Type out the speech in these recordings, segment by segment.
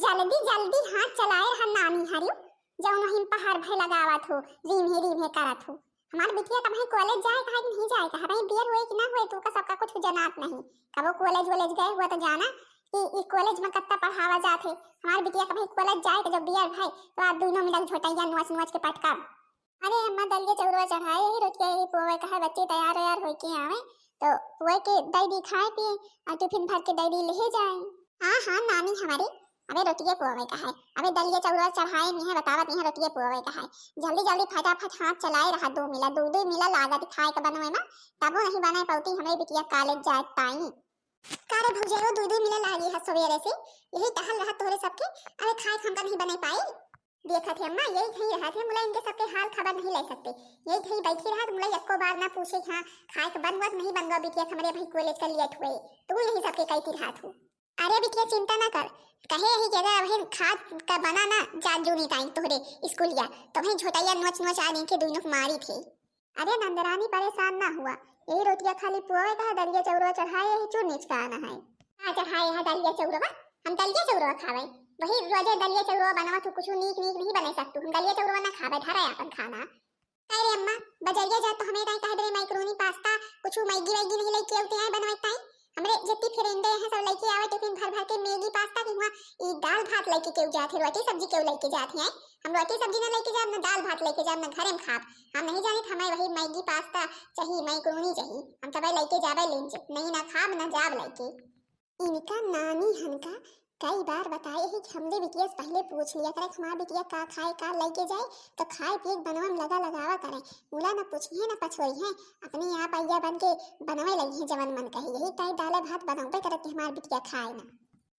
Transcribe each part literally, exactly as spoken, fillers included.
जल्दी जल्दी हाथ चलाए रहा नानी हरियो, जौन वहीं पहाड़ भय लगावत हो, रीम्हे रीम्हे करत हो। हमार बिटिया कबहीं कॉलेज जाए कहा कि नहीं जाए कहा, भाई बियर हुए कि ना हुए, तू का सबका कुछ जनात नहीं। कबो कॉलेज वॉलेज गए हुआ तो जाना कि ई कॉलेज में कत्ता पढ़ावा जात है। हमार बिटिया कबहीं कॉलेज जाए तो जब बियर भाई तो आप दोनों मिलल झोटैया नोच नोच के पटका। अरे अम्मा, दलिया चौरवा चढ़ाए ही, रोटिया ही पोवे कहे, बच्चे तैयार वैयार होके आवे तो पोए के दई दी खाए पिए और टिफिन भर के दई दी ले जाए। हाँ हाँ नानी हमारी, अबे रोटिया पोवे कहे, अबे दलिया चौरवा चढ़ाए नहीं है, बतावत नहीं है रोटिया पोवे कहे। जल्दी जल्दी फटाफट हाथ चलाए रहा, दो मिला दो दो मिला लागत खाए के बनवे में, तबो नहीं बने पौती हमरे बिटिया कॉलेज जाए पाई। का रे भौजैलो, दू दू मिला लागी है सवेरे से, यही टहल रहा तोहरे सबके, अरे खाए के हमका नहीं बने पाई। देखत है अम्मा, यही कहीं रहत है, मुला इनके सबके हाल खबर नहीं ले सकते। यही कहीं बैठी रहत, मुला एको बार ना पूछे कि हाँ खाए के बन गवा कि नहीं बन गवा, बिटिया हमरे भाई कॉलेज का लेट हुए, तू यही सबके कहती रहत हूँ। अरे बिटिया चिंता ना कर, कहे यही कि अगर वही खाद का बना ना जात जूनी टाइम तोहरे स्कूलिया, तो वही झोटैया नोच नोच आ इनके दोनों को मारी थे। अरे नंदरानी परेशान ना हुआ, यही रोटिया खाली पुआवे कहा, दलिया चौरवा चढ़ाए यही चूर नीच का आना है। का चढ़ाए है दलिया चौरवा? हम दलिया चौरवा खावे? वही रोजे दलिया चौरवा बनावा तू, कुछ नीक नीक नहीं बना सकतू। हम दलिया चौरवा ना खावे, धरा अपन खाना। अरे अम्मा, बजरिया जा तो हमें ताई कह दे मैक्रोनी पास्ता, कुछ मैगी वैगी नहीं लेके आते हैं बनवाई ताई। हमरे जितनी फ्रेंडे हैं सब लेके आवे टिफिन भर भर के मैगी पास्ता की हुआ, ई दाल भात लेके क्यों जाते, रोटी सब्जी क्यों लेके जाते हैं? हम रोटी सब्जी ना लेके जाब, ना दाल भात लेके जाब, ना घरे में खाब। हम नहीं जानित, हमें वही मैगी पास्ता चाहिए, मैक्रोनी चाहिए। हम तबे लेके जाबे लेंजे, नहीं ना खाब ना जाब लेके। इनका नानी हनका कई बार बताए ही कि हमरे बिटिया से पहले पूछ लिया करे, हमार बिटिया का खाए का लेके जाए, तो खाए पिए के बनवा में लगा लगावा करे। मुला न पूछिए न पछोई है, अपने आप अइया बन के बनवे लगी है जवन मन कहे। यही ताई दाले भात बनौबे करत कि हमार बिटिया खाए ना।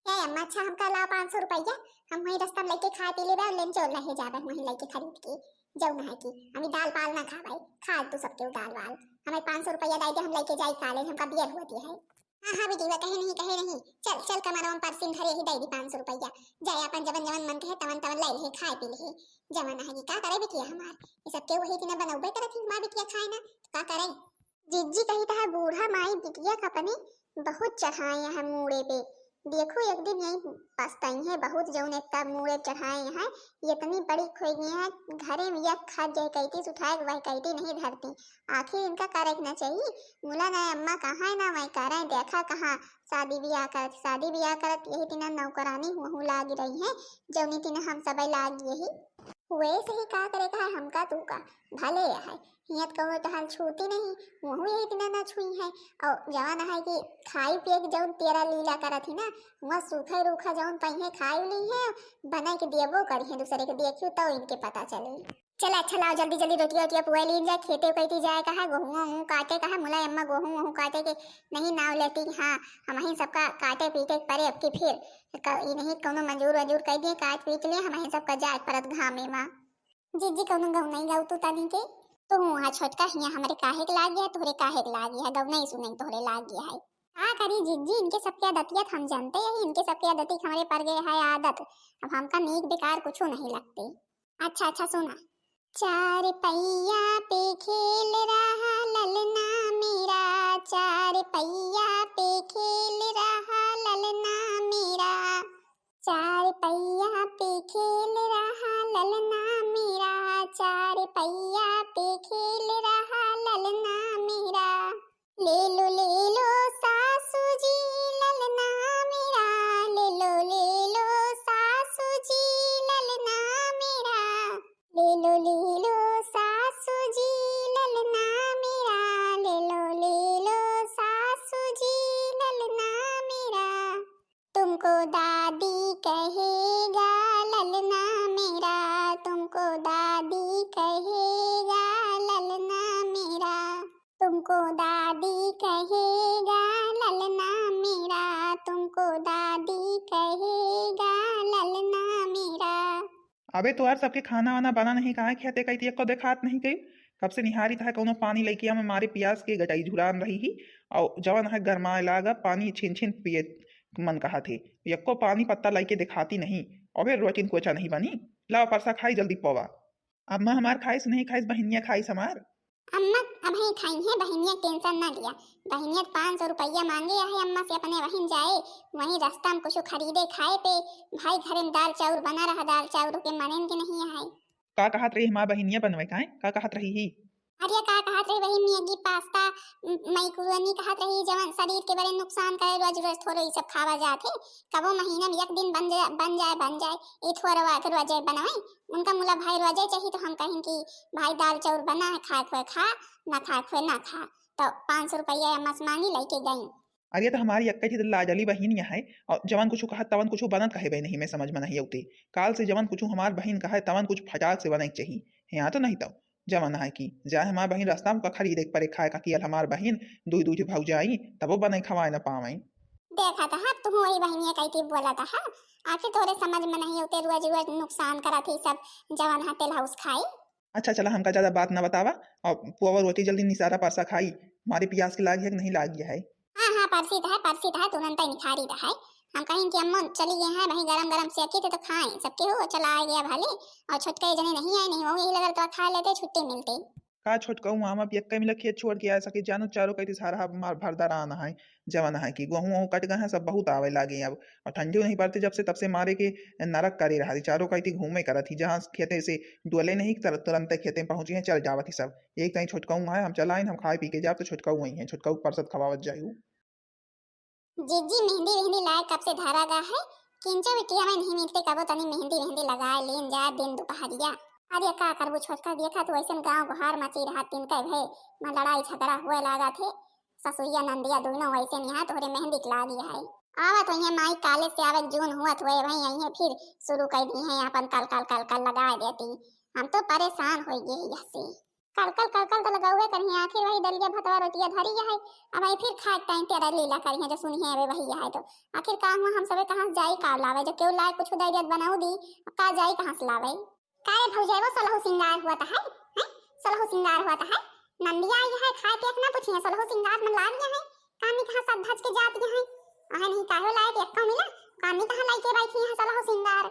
ए अम्मा, अच्छा हमका लाओ पाँच सौ रुपया, हम वहीं रास्ता में लेके खा पी लेबे और लेन चल रहे जाबे वहीं लेके खरीद के। जौन है कि हम ई दाल पाल ना खाबे, खा तू सबके उ दाल वाल। हमें पाँच सौ रुपया दे दे, हम लेके जाई कॉलेज, हमका बियर हुआ दिया है। हाँ हाँ बिटिया, कहे नहीं कहे नहीं, चल चल कमरवा में पर्सिन धरे ही दे दी पाँच सौ रुपया, जाए अपन जवन जवन मन कहे तवन तवन ले ले, खाए पी ले। जवन है कि का करे बिटिया हमार, ये सब के वही कि ना बनौबे करत ही, हमार बिटिया खाए ना, तो का करे? जिज्जी कही तहा बूढ़ा माई बिटिया का अपने बहुत चढ़ाए हैं मूड़े पे। देखो एक दिन यही पछताई है बहुत, जौन इतना मूड़े चढ़ाए हैं, ये इतनी बड़ी खोई गई है, घरे में यक खात जाए कहती, उठाए के वह कहती नहीं धरती। आखिर इनका करे के ना चाहिए, मुला ना अम्मा कहाँ है ना वही करे, देखा कहाँ शादी ब्याह करत, शादी ब्याह करत यही तिना नौकरानी हुआ लागी रही है, जौनी तिना हम सब लागी यही। वैसे ही का करे का है हमका तू का, भले है हियत कहो तो हाल छूती नहीं, वहू यही तिना ना छुई है। और जवन है कि खाई पिए के जौन तेरा लीला करत ही ना, वह सूखे रूखा जौन पइहे खाई ली है, बना के देबो करी है दूसरे के, देखियो तो इनके पता चले। चल अच्छा लाओ जल्दी जल्दी रोटिया ओटिया पुआ लीन जाए, खेते कहती जाए कहा, गोहूँ वहूँ काटे कहा, मुला अम्मा गोहूँ वहूँ काटे के नहीं नाव लेती कि हाँ हम ही सबका काटे पीटे के परे अब की फिर क-, ई नहीं कौनो मजूर वजूर कह दिए, काट पीट लिए हम ही सबका जाए परत घामे मा। जिज्जी कौनो गौ नहीं गाऊ तू तानी के, तू हुआ छोटका हिया हमरे काहे के लाग गया, तोहरे काहे के लाग गया, गौ नहीं सुनाई तोहरे लाग गया है। का करी जिज्जी, इनके सबके आदतिया हम जानते हैं, इनके सबके आदती हमरे पर गए है आदत, अब हमका नीक बेकार कुछ नहीं लगते। अच्छा अच्छा सुना। चार पहिया पे खेल रहा ललना मेरा, चार पहिया पे खेल रहा ललना मेरा, चार पहिया पे खेल रहा ललना मेरा, चार पहिया पे खेल रहा ललना मेरा। ले लो ले लो सासू जी ललना मेरा, ले लो ले लो सासू जी ललना मेरा, ले लो ले लो सासू जी ललना मेरा, ले लो ले लो सासू जी ललना मेरा। तुमको दादी कहेगा ललना मेरा, तुमको दादी कहेगा ललना मेरा, तुमको दादी कहेगा ललना मेरा, तुमको दादी कहेगा ललना मेरा। अबे तोहार सबके खाना वाना बना नहीं, काहे खेते कइती एको देखात नहीं कई? कब से निहारी तहा कौनो पानी लइके हम मारे पियास के गटाई झुरान रही ही। और जवन है गरमाए लागा पानी छिन छिन पिए मन कहा थे, एको पानी पत्ता लइके देखाती नहीं। अबे रोटिन कोचा नहीं बनी, लाओ परसा खाई जल्दी पवा। अम्मा हमार खाइस नहीं खाइस, बहिनिया खाइस हमार। अम्मा अबहीं खाइहैं, बहिनिया के tension न लिया। बहिनिया त पाँच सौ रुपया माँगे आहे अम्मा से अपने, वहीं जाए, वहीं रस्ता में कुछ खरीदे खाए पे। भाई घरे में दाल चाउर बना रहा, दाल चाउर के मनेन के नहीं आहे। का कहत रही हमार बहिनिया बनवे काहे? का कहत रही ही? अरे का कहत रही वही मैगी पास्ता, म-, मैक्रोनी कहत रही, जवन शरीर के बड़े नुकसान करे, रोज रोज थोड़े ई सब खावा जात है। कबो महीना में एक दिन बन जाए, बन जाए, बन जाए, ई थोड़ा के रोजे बनवे। उनका मुला भाई रोजे चाहिए तो हम कहें कि भाई दाल चाउर बना है, खाए खोए खा, ना खाए खोए ना खा। तो पाँच सौ रुपया अम्मा से माँगी, लइके गई। अरे तो हमारी अक्का जी तो लाडली बहिन यहाँ है, और जवन कुछ कहत तवन कुछ बनत कहे बे नहीं, मैं समझ में नहीं आउते। काल से जवन कुछ हमार बहिन कहे तवन कुछ फटाक से बने के चाहिए, यहाँ तो नहीं तो। जवन है कि जाए हमार बहिन रास्ता में का खरीदे के परे खाए का, कियल हमार बहिन दुई दुई ठे भौजाई, तबो बने खवाए न पावे। देखा तो है, तू वही बहिनिया कही थी बोला तो है, आखिर तोरे समझ में नहीं आउते, रोज रोज नुकसान करत ही सब, जवन है तेल हाउस खाई। अच्छा चला, हमका ज्यादा बात ना बतावा, और पुआवा रोटी जल्दी निसारा परसा खाई, हमारी पियास के लागी है कि नहीं लागी है। हाँ, हाँ, परसी त है, परसी त है, तुरंत ही निखारी त है। हम कहीं कि अम्मो चली गए हैं, वहीं गरम गरम सेकी थे तो खाएं, सबके हो चला आ गया भले, और छोटका ये जने नहीं आए, नहीं वो यही लगल तो खा लेते, छुट्टी मिलते। का छोटका हुआ हम अब यक्का मिला खेत छोड़ के आ सके, जानो चारों कइती सारा हमार भरदा रान है, जवन है कि गोहूँ वहूँ कट गए हैं, सब बहुत आवे लागे अब, और ठंडी नहीं पड़ती जब से, तब से मारे के नरक करे रहा, चारों कइती घूमे करत ही, जहाँ खेते से डोले नहीं तर-, तुरंत खेते में पहुँची हैं, चल जावत ही सब। एक ताई छोटकाऊ है, हम चलाइन, हम खाए पी के जाब तो छोटकाऊ वही है, छोटकाऊ परसत खवावत जायू। जीजी मेहंदी वेहंदी लाए कब से धरा गा है, किंचो बिटिया में नहीं मिलते, कबो तनी मेहंदी वेहंदी लगाए लेन जाए दिन दुपहरिया। अरे का करबू छोटका, देखा तू ऐसन गाँव गुहार मची रहा, तीन कई भे में लड़ाई झगड़ा हुए लागा थे, ससुइया नंदिया दोनों वैसे निहा तोहरे मेहंदी के लागी है। आवत होइहे माई, काले से आवे जून हुआ थोए भाई, यही फिर शुरू कर दी है अपन कल कल कल कल लगा देती। हम तो परेशान हो गए यह से। कल कल कल कल तो लगावे करिए, आखिर वही दलिया भतवा रोटिया धरी है। अब आई फिर खाए टाइम तेरा लीला करिए जो सुनिए अबे वही है तो। आखिर का हुआ हम सबे कहाँ से जाई का लावे, जो केहू लाए कुछ दे दियत बनाऊ दी, का जाई कहाँ से लावे? का रे भौजाई, वो सोलहो सिंगार हुआ त है, हैं? सोलहो सिंगार हुआ त है। नंदिया आई है, खाए पिए के ना पूछी है, सोलहो सिंगार में लाग गया है। कानी कहाँ सज धज के जात गया है। अहे नहीं काहे लायक एक्को मिला, कानी कहाँ लाई के बैठी है सोलहो सिंगार।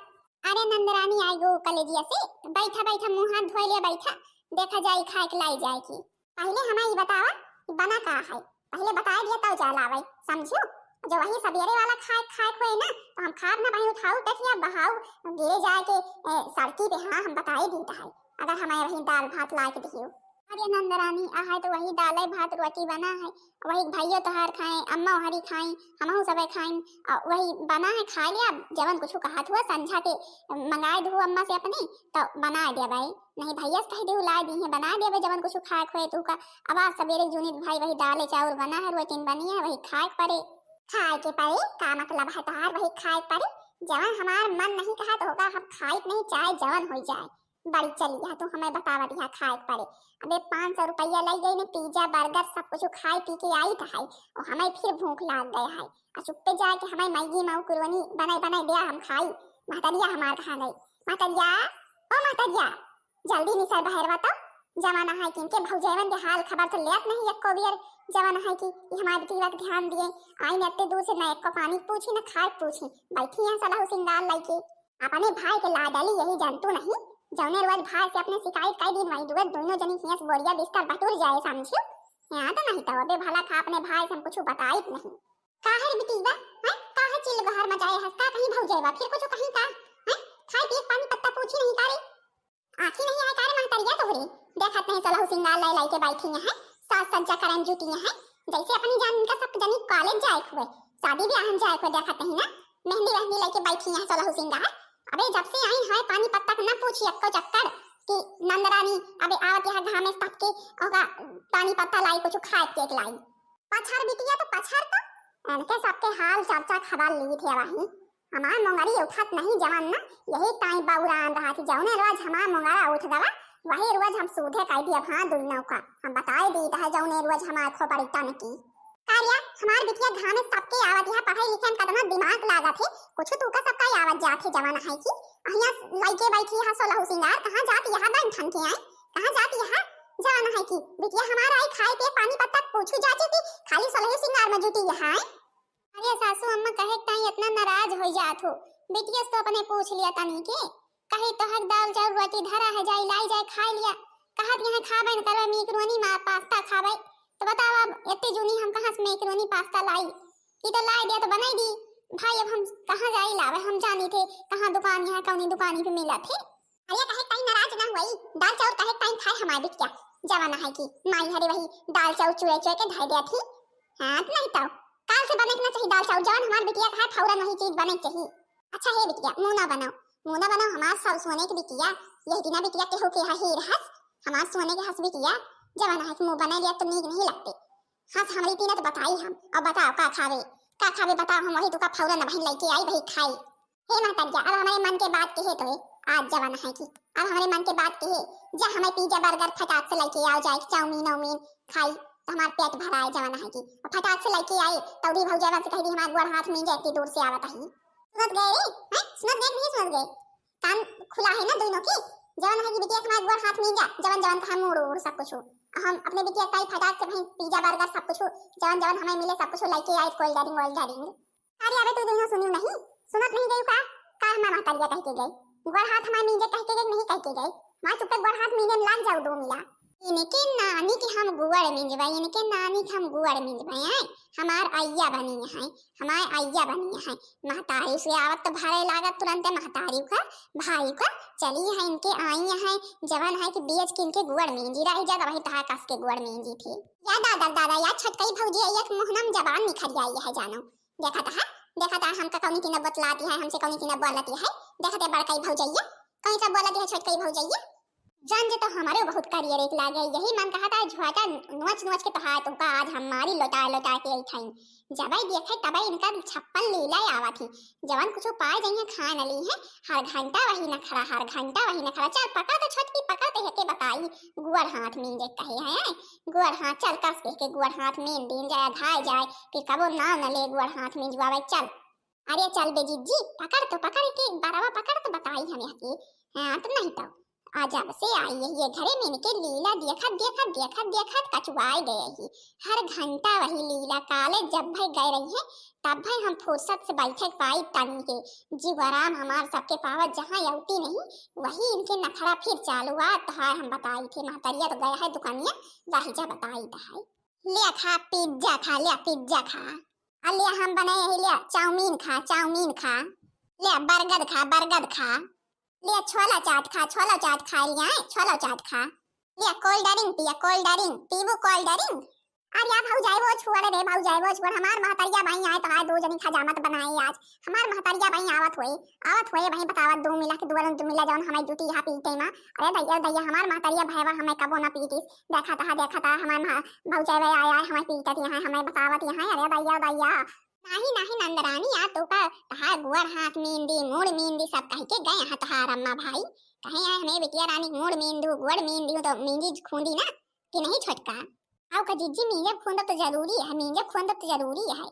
अरे नंदरानी आई गो कलेजिया से, बैठा बैठा मुँह हाथ धोए लिया बैठा, देखा जाई खाए के लाई जाए की। पहले हमें ई बतावा कि बना का है, पहले बताए दिया तब जा लावे, समझियो? जो वही सबेरे वाला खाए, खाए खोए ना, तो हम खाब ना बहिन, उठाऊ टकिया बहाऊ, गिरे जाए के, ए, सड़की पे, हाँ, हम बताए दीत है, अगर हमें वही दाल भात लाए के दियो। अरे नंदरानी, आ है तो वही दाल है, भात, रोटी बना है, वही भैया तोहार खाए, अम्मा हरी खाई, हमहू सबे खाई, और वही बना है, खा लिया, जवन कुछ कहा हुआ, संझा के मंगाए दू अम्मा से अपनी, तो बना दिया भाई। नहीं भैया से कह दे, उ लाए दी है, बना देबे जवन कुछ खाए खोए तू का। अब आज सबेरे जूनित भाई वही दाले चाउर बना है, रोटी बनी है, वही खाए के पड़े। खाए के पड़े? का मतलब है तोहार वही खाए के पड़े? जवन हमार मन नहीं कहा तो होगा, हम खाए के नहीं, चाहे जवन हो जाए। बड़ी चली है तू हमें बतावा दिया खाए के पड़े। अबे पाँच सौ रुपया लग गई ने, पिज्जा बर्गर सब कुछ खाए पी के आई था है, और हमें फिर भूख लाग गया है। और चुप्पे जाए के हमें मैगी मऊ कुरवनी बनाए बनाए दिया हम खाई। महतरिया हमार कहाँ गई? महतरिया, ओ महतरिया, जल्दी निसर बहरवा तो। जमाना है किनके भौजैवन के हाल खबर तो लेत नहीं एको बियर। जमाना है कि ई हमार बिटिया के ध्यान दिए, आई न इतने दूर से न एको पानी पूछी न खाए पूछी, बैठी हैं सलहू सिंगार लइके। अपने भाई के लाडली यही जंतु नहीं, जौने रोज भाई से अपने शिकायत कई दिन वही दुए दोनों जनी हियस बोरिया बिस्तर बटुर जाए समझियो। यहाँ तो नहीं तो अबे भला था अपने भाई से हम कुछ बताइत नहीं। काहे रे बिटिया, हैं? काहे चिल्ल गोहार मचाए हस? का कहीं भौजैवा? फिर कुछ कहीं का? हैं? खाए पिए के पानी पत्ता पूछी नहीं का रे? आँखी नहीं आए का रे महतरिया तोहरे? देखत नहीं सलहू सिंगार लाई लाई के बैठी हैं, साज सज्जा करन जुटी हैं, जैसे अपनी जान इनका सब जनी कॉलेज जाए हुए, शादी ब्याह में जाए हुए, देखत नहीं ना, मेहंदी वेहंदी लेके बैठी हैं सलहू सिंगार। अबे जब से आई है पानी पत्ता के ना पूछी एक्को चक्कर कि नंदरानी अबे आवत यहाँ घामे से तपके ओका पानी पत्ता लाई कुछ खाए पिए के लाई। पछर बिटिया तो पछर तो, इनके सबके हाल चर्चा खबर ली थे वही। हमार मोंगरी उठत नहीं जवन ना, यही टाइम बउरान रहा थी। जौने रोज हमार मोंगरा उठ गवा, वही रोज हम सूधे कह दिया, हाँ दुइनों का हम बताए दी है, जौने रोज हमार खोपड़ी टन की। कारिया, हमार बिटिया घामे सबके आवत है, पढ़ाई लिखे में कतना दिमाग लागत है, कुछ तू का सबका आवत जात है जवन है कि अहिया लइके बैठी है सोलहू सिंगार, कहाँ जात यहाँ बन ठन के आए, कहाँ जात यहाँ जवन है कि बिटिया हमार आई खाए पिए पानी पत्ता पूछू जाचे कि खाली सोलहू सिंगार में जुटी यहाँ है। अरे सासू अम्मा कहे ताई इतना नाराज हो जात हो, बिटिया से तो अपने पूछ लिया तनी के, कही तो हक दाल चाउर रोटी धरा है, जाई लाई जाए खाए लिया। कहत यहाँ खाबे न करबे मैक्रोनी मा पास्ता खाबे। तो बताओ, अब इतनी जूनी हम कहाँ से मैक्रोनी पास्ता लाई? ई तो लाई दिया तो बनाई दी। भाई, अब हम कहाँ जाई लावे? हम जानी थे कहाँ दुकान यहाँ कौनी दुकानी पे मिला थे। अरे, कहे टाइम नाराज ना हुई, दाल चाउर कहे टाइम खाए हमार बिटिया। जवान है कि माई हरे वही दाल चाउर चुरे चुरे के धर दिया थी। हाँ, तो नहीं तो काल से बने के ना चाहिए दाल चाउर, जवान हमार बिटिया खाए फौरन वही चीज बने के चाहिए। अच्छा हे बिटिया, मुँह ना बनाओ, मुँह ना बनाओ, हमार सब सोने की बिटिया। यही दिना बिटिया केहू के यहाँ हीर हस, हमार सोने के हस बिटिया। जवान है कि मुँह बना लिया तो नीक नहीं लगते। हंस हमरी तीनत बताई हम। अब बताओ का खावे, का खावे बताओ, हम वही तुका फौरन बहिन लइके आई, वही खाई। हे महतरिया, अब हमरे मन के बात कहे तो है, आज जवान है कि अब हमरे मन के बात कहे, जा हमें पिज्जा बर्गर फटाक से लइके आओ जाए, चाउमीन वाउमीन खाई, तो हमार पेट भराए जवान है कि। और फटाक से लइके आई, तौरी भौजावा से कह दी हमार गोड़ हाथ मींजे, इतनी दूर से आवत ही। सुनत गए रे, हैं? सुनत गए कि नहीं सुनत गए? कान खुला है ना दोनों की? जवन है कि बिटिया हमार गोड़ हाथ मींजा, जवन जवन कहा मूड़ उड़ सब कुछ। हम अपने बिटिया ताई फटाक से वहीं पिज्जा बर्गर सब कुछ, जवन जवन हमें मिले सब कुछ लइके आई, कोल्ड ड्रिंक वोल्ड ड्रिंक। अरे अबे तू दोनों सुनियो नहीं, सुनत नहीं गई का? का हमार महतरिया कह के गई? गोड़ हाथ हमार मींजे कह के गई, नहीं कह के गई? वहाँ चुपे गोड़ हाथ मींजे लाग जाओ दो मिला। इनके नानी के हम गुड़ मींजबे, इनके नानी के हम गुड़ मींजबे, हैं? हमार अइया बनी है, हमार अइया बनी है। महतारी से आवत तो भरे लागत तुरंते महतारी का, भाई का, चली है इनके आई है, जवन है कि बेच के इनके गुड़ मींजी रही जात, वही तहा कस के गुड़ मींजी थी। या दादा, दादा, या छोटकई भौजी, एक मुहनम जबान निखर आई है जानो। देखा तहा, देखा तहा हमका कौनी की न बतलाती है, हमसे कौनी की न बोलती है। देखा ते बड़कई भौजैया, कौनी का बोलती है छोटकई भौजैया। जंज तो हमारे बहुत करियर एक लागे, यही मन कहा था झोटा नोच नोच के तोहार तुमका आज हम मारी लोटा लोटा के आई थाई। जबै देखे तबै इनका छप्पन लीला आवत ही, जवन कुछ पाए जाइए खान ली है, हर घंटा वही नखरा, हर घंटा वही नखरा। चल पकड़ तो छोटकी, पकड़ तो हेके बताई, गुअर हाथ मींजे कहे है, गुअर हाथ चल कस के, के गुअर हाथ मीन दिन जाए, घाय जाए, फिर कबो नाव न ले गुअर हाथ मींजवावे, चल। अरे चल बे जिज्जी, पकड़ तो पकड़ के, बराबर पकड़ तो बताई हम यहाँ के। हाँ, तो नहीं तो। आ जब से आई है ये घरे में इनके लीला देखत, देखत, देखत, देखत कचुआए गए ही। हर घंटा वही लीला, काले जब भाई गए रही है, तब भाई हम फुर्सत से बैठे पाई तनी के। जीवाराम हमार सबके पावत जहाँ अउती नहीं, वही इनके नखरा फिर चालू। आ तो है हम बताई थे, महतरिया तो गया है दुकानिया, वही जा बताई तो है। ले खा पिज्जा खा, ले पिज्जा खा। आ ले हम बनाए ही, ले चाउमीन खा, चाउमीन खा। ले बर्गर खा, बर्गर खा। ले छोला चाट खा, छोला चाट खा, ले आए छोला चाट खा। ले कोल्ड ड्रिंक पिया, कोल्ड ड्रिंक पीबू, कोल्ड ड्रिंक। अरे या भौजाई वो छोड़ रे, भौजाई वो छोड़, हमार महतरिया भाई आए तो आए, दो जनी खजामत बनाए आज। हमार महतरिया भाई आवत होए, आवत होए भाई बतावत, दो मिला के दुआरन दो मिला जौन हमें जुटी यहाँ पीटे मा। अरे दैया, दैया, हमार महतरिया भैया हमें कबो ना पीटिस। देखा तहा, देखा तहा, हमार महा-, भौजाई भाई आए, आए हमें पीटत यहाँ, हमें बतावत यहाँ। अरे दैया, दैया। नाही, नाही नंदरानी, आ तो का तहा गुअर हाथ मींदी, मूड़ मींदी, सब कह के गए हैं तोहार अम्मा भाई। कहे हैं हमें बिटिया रानी मूड़ मींदू, गुअर मींदू, तो मींदी खूंदी ना कि नहीं छोटका? आओ का जिज्जी, मींजब खूंदब तो जरूरी है, मींजब खूंदब तो जरूरी है।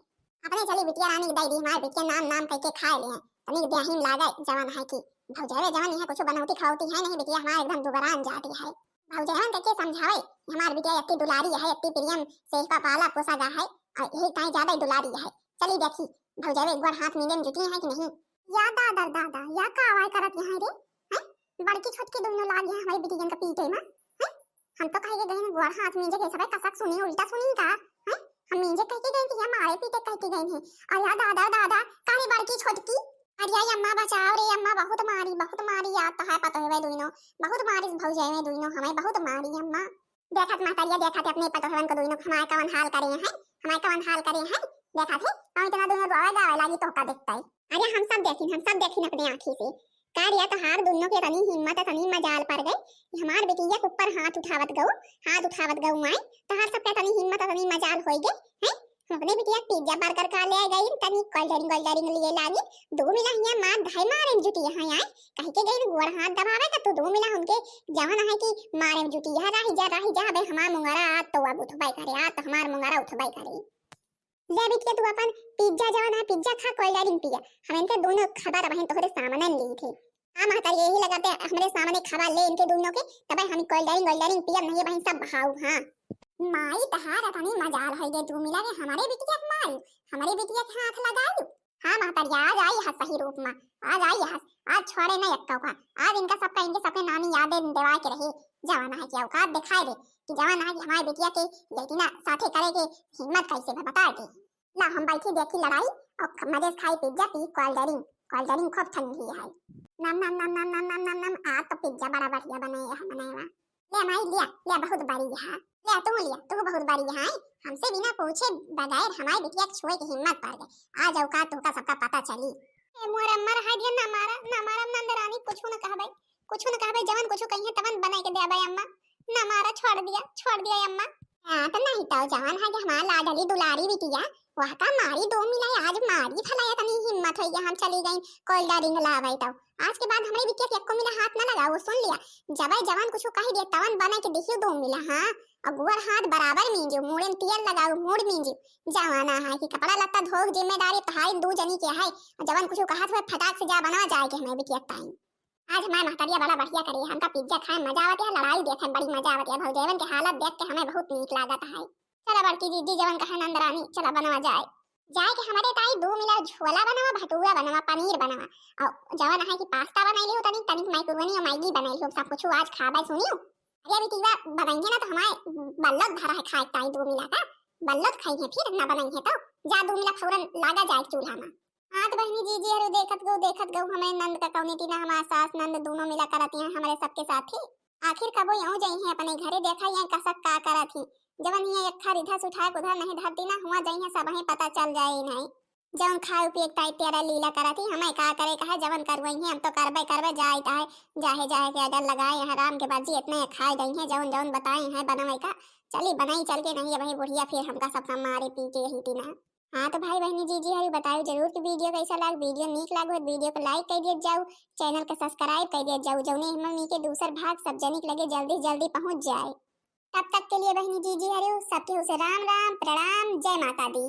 अपने चली बिटिया रानी के दई दी, हमार बिटिया नाम नाम कह के खाए ले हैं, तनिक ब्याही में लागे जवन है कि भौजाई जवन यहाँ कुछ बनौती खवौती है नहीं, बिटिया हमार एकदम दुबरान जाती है। भौजावन के के समझावे, हमार बिटिया इतनी दुलारी है, इतनी प्रियम से इसका पाला पोसा गा है, और यही ताई ज्यादा ही दुलारी है। चली देखी, भौजावे एक बार हाथ मींजे में जुटी है कि नहीं। या दादा, दादा, या का आवाज करत यहाँ रे? हैं? बड़की छोटकी दोनों लाग यहाँ हमारी बिटियन का पीटे में, हैं? हम तो कहे के गए ना, गोड़ हाथ मींजे के सबे कसक सुनी, उल्टा सुनी का, हैं? हम मींजे कह के गए कि या मारे पीटे कह के गए हैं। और या दादा, दादा, का रे बड़की छोटकी? अरे अम्मा बचाओ रे अम्मा, बहुत मारी, बहुत मारी, या तो है पतोहवे दुइनो, बहुत मारी भौजाई में दुइनो, हमें बहुत मारी अम्मा। देखत महतरिया, देखत अपने पतोहवन को दुइनो, हमारे कवन हाल करे हैं, हमारे कवन हाल करे हैं। देखत है, कौन इतना दुइनो रोवे गावे लागी तो का देखता है। अरे हम सब देखिन, हम सब देखिन अपने आँखी से। का रे तोहार दुइनो के तनी हिम्मत, तनी मजाल पड़ गई। हमार बिटिया के ऊपर हाथ उठावत गऊ, हाथ उठावत गऊ माई, तोहार सबके तनी हिम्मत, तनी मजाल होई गई, हैं? हम अपने बिटिया पिज्जा बर्गर खा ले गई, तनी कोल्ड ड्रिंक, कोल्ड ड्रिंक लिए लागी, दो मिला हिया मार धाई मारे में जुटी यहाँ आए, कहीं के गई गोड़ हाथ दबावे का तो दो मिला उनके जवन है कि मारे में जुटी यहाँ, राही जा, राही जा, अबे हमार मुंगरा आज तो अब उठबाई करे, आज तो हमार मुंगरा उठबाई करे। ले बिटिया तू अपन पिज्जा जवन है, पिज्जा खा, कोल्ड ड्रिंक पिया, हम इनके दोनों खबर अब तोहरे सामने ली थे। हाँ महतारी, यही लगाते हमरे सामने खबर ले इनके दोनों के, तबे हम कोल्ड ड्रिंक, कोल्ड ड्रिंक पियब, नहीं बहन सब बहाऊ, हाँ। माई तहार तनी मजाल है ये दो मिला के हमारे बिटिया के मारी, हमारे बिटिया के हाथ लगाई। हाँ महतारी, आ जाई हस सही रूप में, आ जाई हस। आज छोड़े ना एक्को का। आज इनका सबका, इनके सबके नानी याद देवाए के रहे। जवान है कि औकात दिखाए दे कि जवान है कि हमारे बिटिया के लेटिना साथे करे के हिम्मत कैसे बा, बताए दे। ला हम बैठी देखी लड़ाई और ख-, मजे से खाई पिज्जा, पी कोल्ड ड्रिंक। कोल्ड ड्रिंक खूब ठंडी है। नम नम नम नम नम नम नम नम। आज तो पिज्जा बड़ा बढ़िया बने है, बनाए हुआ। ले माई लिया, ले बहुत बड़ी है। ले तू लिया, तू बहुत बड़ी है। हमसे बिना पूछे बगैर हमारे बिटिया के छुए के हिम्मत पड़ गई। आ जाओ का, तुमका सबका पता चली। ए मोर अम्मा, रहा दिया ना मारा, ना मारा नंद रानी, कुछ न कहबे, कुछ न कहबे, जवन कुछ कहिए तवन बनाए के देबे अम्मा। ना मारा, छोड़ दिया, छोड़ दिया अम्मा। हाँ, तो नहीं तो जवन है कि हमार लाडली दुलारी बिटिया, वह का मारी दो मिला, आज मारी फलाया तनी हिम्मत होई गया, हम चली गई कोल्ड ड्रिंक लावे तो। आज के बाद हमरे बिटिया के एको मिला हाथ ना लगाओ, सुन लिया। जबै जवन कुछ कह दिया तवन बने के देखियो दो मिला, हाँ। और गोड़ हाथ बराबर मींजो, मूड़े में तेल लगाओ, मूड़ मींजो। जवाना है कि कपड़ा लत्ता धोक जिम्मेदारी तहाई दू जनी के है। जवन कुछ कहत हुए फटाक से जा बनवा जाए के हमें बिटिया ताई। आज हमारे महतरिया बड़ा बढ़िया करे, हमका पिज्जा खाए मजा आवत है, लड़ाई देखे में बड़ी मजा आवत है। भौजैवन के हालत देख के हमें बहुत नीक लागत है। चला बड़की दीदी, जवन कहे नंदरानी, चला बनवा जाए। जाए के हमारे ताई दो मिला झोला बनवा, भटूरा बनवा, पनीर बनवा, और जवन है कि पास्ता बनाई लियो, तनिक तनिक मैक्रोनी और मैगी बनाई लियो, सब कुछ आज खाबे सुनियो। अरे अभी तीवा बनाइए ना तो हमारे बल्लत धरा है खाए ताई दो मिला का, बल्लत खाई है फिर ना बनाई है तो। जा दो मिला फौरन लागा जाए चूल्हा में। हाँ तो बहनी जीजी हरु देखत गऊ, देखत गऊ हमें नंद का कौनी टीना, हमार सास नंद दोनों मिला करत हैं हमारे सबके साथ ही। आखिर कबो यूं जई हैं अपने घरे, देखा ये कसक का करत ही। जवन ये एक थार इधर से उठाए उधर नहीं धरती ना, हुआ जई हैं सब ही पता चल जाए इन्हें। जवन खाए पिए के ताई तेरा लीला करत ही, हमें का करे का है, जवन करवई हैं हम तो करबे करबे, जाए ताहे जाहे जाहे के अगर लगाए यहाँ राम के बाजी इतने खाए गई हैं, जवन जवन बताए हैं बनवे का। चली बनाई चल के, नहीं ये वही बुढ़िया फिर हमका सबका मारे पी के यही टीना। हाँ तो भाई बहनी जीजी हरी बताओ जरूर कि वीडियो कैसा लाग। वीडियो नीक लागो तो वीडियो को लाइक कर दिया जाओ, चैनल को सब्सक्राइब कर दिया जाओ, जौने हमनी के दूसर भाग सब जनिक लगे जल्दी जल्दी पहुँच जाए। तब तक के लिए बहनी जीजी हरी सबके उसे राम राम, प्रणाम, जय माता दी।